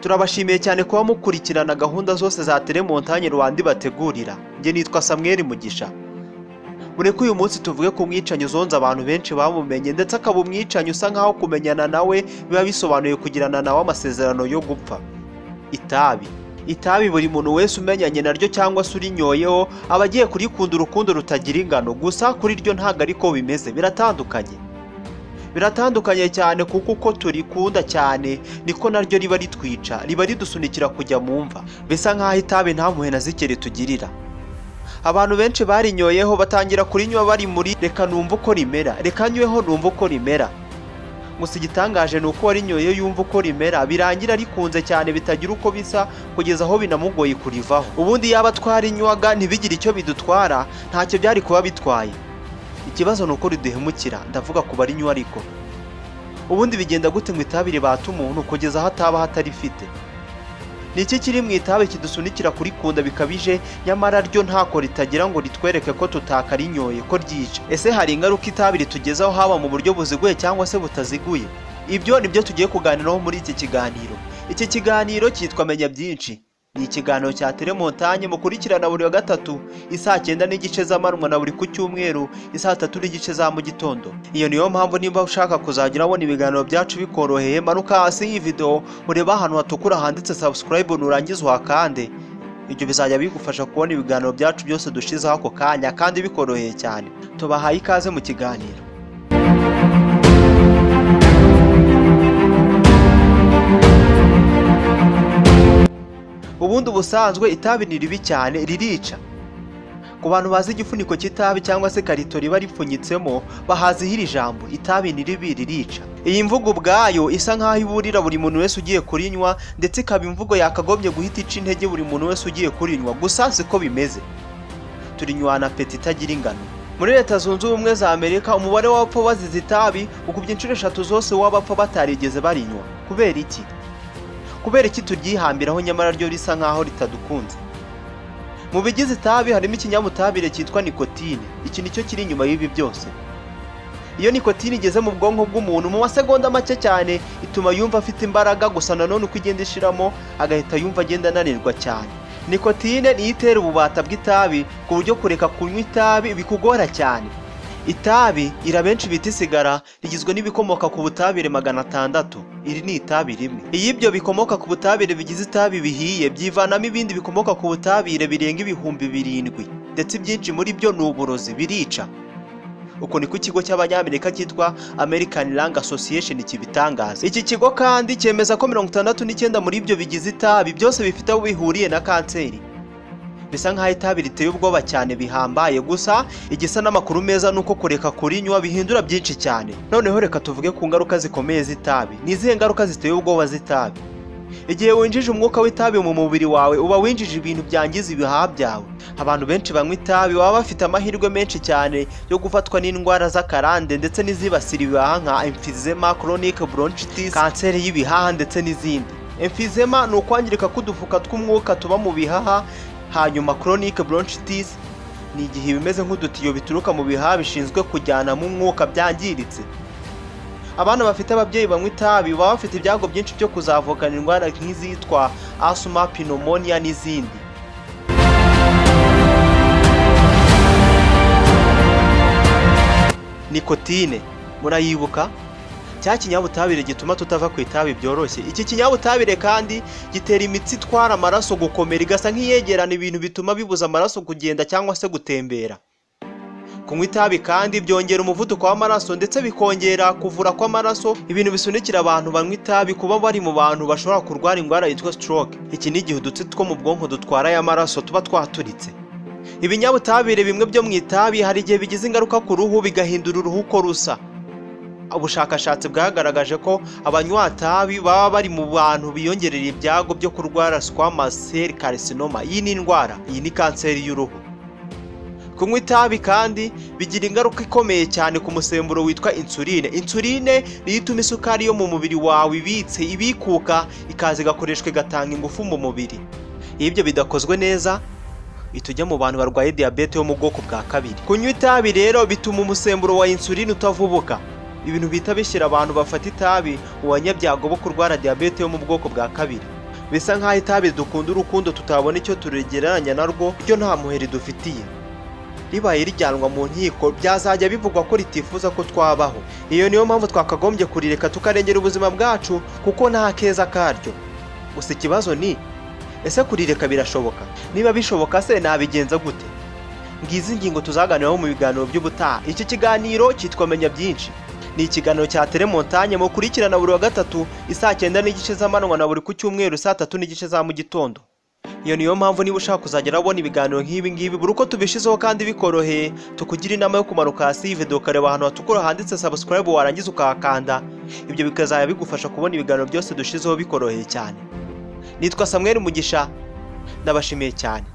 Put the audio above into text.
Turabashimiye cyane kuba mukurikirana gahunda zose za Telemontagne Rwanda bategurira. Njye nitwa Samuel Mugisha. Mureke uyu munsi tuvuge ku mwicanyi uzonze abantu benshi bamumenye, ndetse akaba umwicanyi usa nkaho kumenyana nawe biba bisobanuye kugirana nawe amasezerano yo gupfa. Itabi. Itabi buri muntu wese umenyanye naryo cyangwa se urinyoyeho aba agiye kurikunda urukundo rutagira ingano, gusa kuri ryo ntabwo ariko bimeze, biratandukanye. Biratandukanye cyane kuko uko turikunda cyane niko naryo riba ritwica, riba ridusunikira kujya mu mva. Bisa nkaho itabi nta mpuhwe na zike ritugirira. Abantu benshi barinyoyeho batangira kurinywa bari muri reka numva uko rimera, reka nyweho numva uko rimera. Gusa igitangaje ni uko warinyoye yumva uko rimera, birangira rikunze cyane bitagira uko bisa kugeza aho binamugoye kurivaho. Ubundi yaba twarinywaga ntibigire icyo bidutwara, ntacyo byari kuba bitwaye. Ikibazo ni uko riduhemukira, ndavuga ku barinywa ariko. Ubundi bigenda gute ngo itabi ribata umuntu kugeza aho ataba atarifite? Ni iki kiri mu itabi kidusunikira kurikunda bikabije, nyamara ryo ntako ritagira ngo ritwereke ko tutakarinyoye, ko ryica? Ese hari ingaruka itabi ritugezaho haba mu buryo buziguye cyangwa se butaziguye? Ibyo nibyo tugiye kuganiraho muri iki kiganiro. Iki kiganiro cyitwa Menya Byinshi. Ni ikiganiro cya Telemontagne mukurikirana buri wa gatatu isaa 9:30 z'amanywa na buri ku cyumweru isaa 3:30 za mu gitondo. Iyo niyo mpamvu niba ushaka kuzagira ubona ibiganiro byacu bikoroheye, manuka hasi y'iyi video urebe ahantu hatukura handitse subscribe, nurangiza uhakande. Ibyo bizajya bigufasha kubona ibiganiro byacu byose dushizeho ako kanya kandi bikoroheye cyane. Tubahaye ikaze mu kiganiro. Ubundi ubusanzwe itabi ni ribi cyane, ririca. Ku bantu bazi igifuniko cy'itabi cyangwa se karito riba ripfunyitsemo, bahaziho iri jambo itabi ni ribi ririca. Iyi mvugo ubwayo isa nkaho iburira buri muntu wese ugiye kurinywa, ndetse ikaba imvugo yakagombye guhita ica intege buri muntu wese ugiye kurinywa, gusa siko bimeze. Turinywana peti itagira ingano. Muri Leta Zunze Ubumwe za Amerika umubare w'abapfa bazize itabi ukubye inshuro 3 zose w'abapfa batarigeze barinywa. Kubera iki? Kubera iki turyihambiraho nyamara ryo risa nkaho ritadukunze? Mu bigize itabi harimo ikinyabutabire cyitwa nikotine. Iki nicyo kiri inyuma y'ibi byose. Iyo nikotine igeze mu bwonko bw'umuntu mu masegonda make cyane ituma yumva afite imbaraga, gusa nanone uko igenda ishiramo agahita yumva agenda ananirwa cyane. Nikotine niyo itera ububata bw'itabi ku buryo kureka kunywa itabi bikugora cyane. Itabi ira benshi bita isigara rigizwe n'ibikomoka ku butabire 600. Iri ni itabi rimwe. Iyo ibyo bikomoka ku butabire bigize itabi bihiye byivanamo ibindi bikomoka ku butabire birenga 7000, ndetse ibyinshi muri byo ni uburozi, birica. Uko niko ikigo cy'Abanyamerika cyitwa American Lung Association kibitangaza. Iki kigo kandi cyemeza ko 69 muri ibyo bigize itabi byose bifite aho bihuriye na kanseri. Bisa nkaho itabi riteye ubwoba cyane bihambaye, gusa igisa n'amakuru meza nuko kureka kurinywa bihindura byinshi cyane. Noneho reka tuvuge ku ngaruka zikomeye z'itabi. Ni izihe ngaruka ziteye ubwoba z'itabi? Igihe winjije umwuka w'itabi mu mubiri wawe uba winjije ibintu byangiza ibihaha byawe. Abantu benshi banywa itabi baba bafite amahirwe menshi cyane yo gufatwa n'indwara z'akarande ndetse n'izibasira ibihaha nka emphysema, chronic bronchitis, kanseri y'ibihaha ndetse n'izindi. Emphysema ni ukwangirika k'udufuka tw'umwuka tuba mu bihaha, hanyuma chronic bronchitis ni igihe bimeze nk'udutiyo bituruka mu bihaha bishinzwe kujyanamo umwuka byangiritse. Abana bafite ababyeyi banywa itabi baba bafite ibyago byinshi byo kuzavukana indwara nk'izitwa asthma, pneumonia n'izindi. Nikotine murayibuka? Cya kinyabutabire gituma tutava ku itabi byoroshye. Iki kinyabutabire kandi gitera imitsi itwara amaraso gukomera, igasa nk'iyegerana, ibintu bituma bibuza amaraso kugenda cyangwa se gutembera. Kunywa itabi kandi byongera umuvuduko w'amaraso ndetse bikongera kuvura kw'amaraso, ibintu bisunikira abantu banywa itabi kuba bari mu bantu bashobora kurwara indwara yitwa stroke. Iki ni igihe udutsi two mu bwonko dutwara aya maraso tuba twaturitse. Ibinyabutabire bimwe byo mu itabi hari igihe bigize ingaruka ku ruhu, bigahindura uruhu uko rusa. Ubushakashatsi bwagaragaje ko abanywa itabi baba bari mu bantu biyongerera ibyago byo kurwara squamous cell carcinoma. Iyi ni indwara, iyi ni kanseri y'uruhu. Kunywa itabi kandi bigira ingaruka ikomeye cyane ku musemburo witwa insuline. Insuline niyo ituma isukari yo mu mubiri wawe ibitse ibikuka ikaza igakoreshwa igatanga ingufu mu mubiri. Iyo ibyo bidakozwe neza itujya mu bantu barwaye diyabete yo mu bwoko bwa kabiri. Kunywa itabi rero bituma umusemburo wa insuline utavubuka, ibintu bihita bishyira abantu bafata itabi mu banyabyago bo kurwara diyabete yo mu bwoko bwa kabiri. Bisa nk'aho itabi dukunda urukundo tutabona icyo turegeranya narwo, ryo nta muheri dufitiye. Ribaye rijyanwa mu nkiko, byazajya bivugwa ko ritifuza ko twabaho. Iyo niyo mpamvu twakagombye kurireka, tukarengera ubuzima bwacu, kuko nta keza karyo. Gusa ikibazo ni: ese kurireka birashoboka? Niba bishoboka se, nabigenza gute? Ngizi ingingo tuzaganiraho mu biganiro by'ubutaha. Iki kiganiro cyitwa Menya Byinshi, ni ikiganiro cya Telemontagne mukurikirana buri wa gatatu isaa 9:30 z'amanywa na buri ku cyumweru saa 3:30 za mu gitondo. Iyo niyo mpamvu, niba ushaka kuzagera ubona ibiganiro nk'ibi ngibi buri uko tubishizeho kandi bikoroheye, tukugira inama yo kumanuka hasi y'iyi video, ukareba ahantu hatukura handitse "subscribe", warangiza ukahakanda. Ibyo bikazajya bigufasha kubona ibiganiro byose dushizeho bikoroheye cyane. Nitwa Samuel Mugisha, ndabashimiye cyane.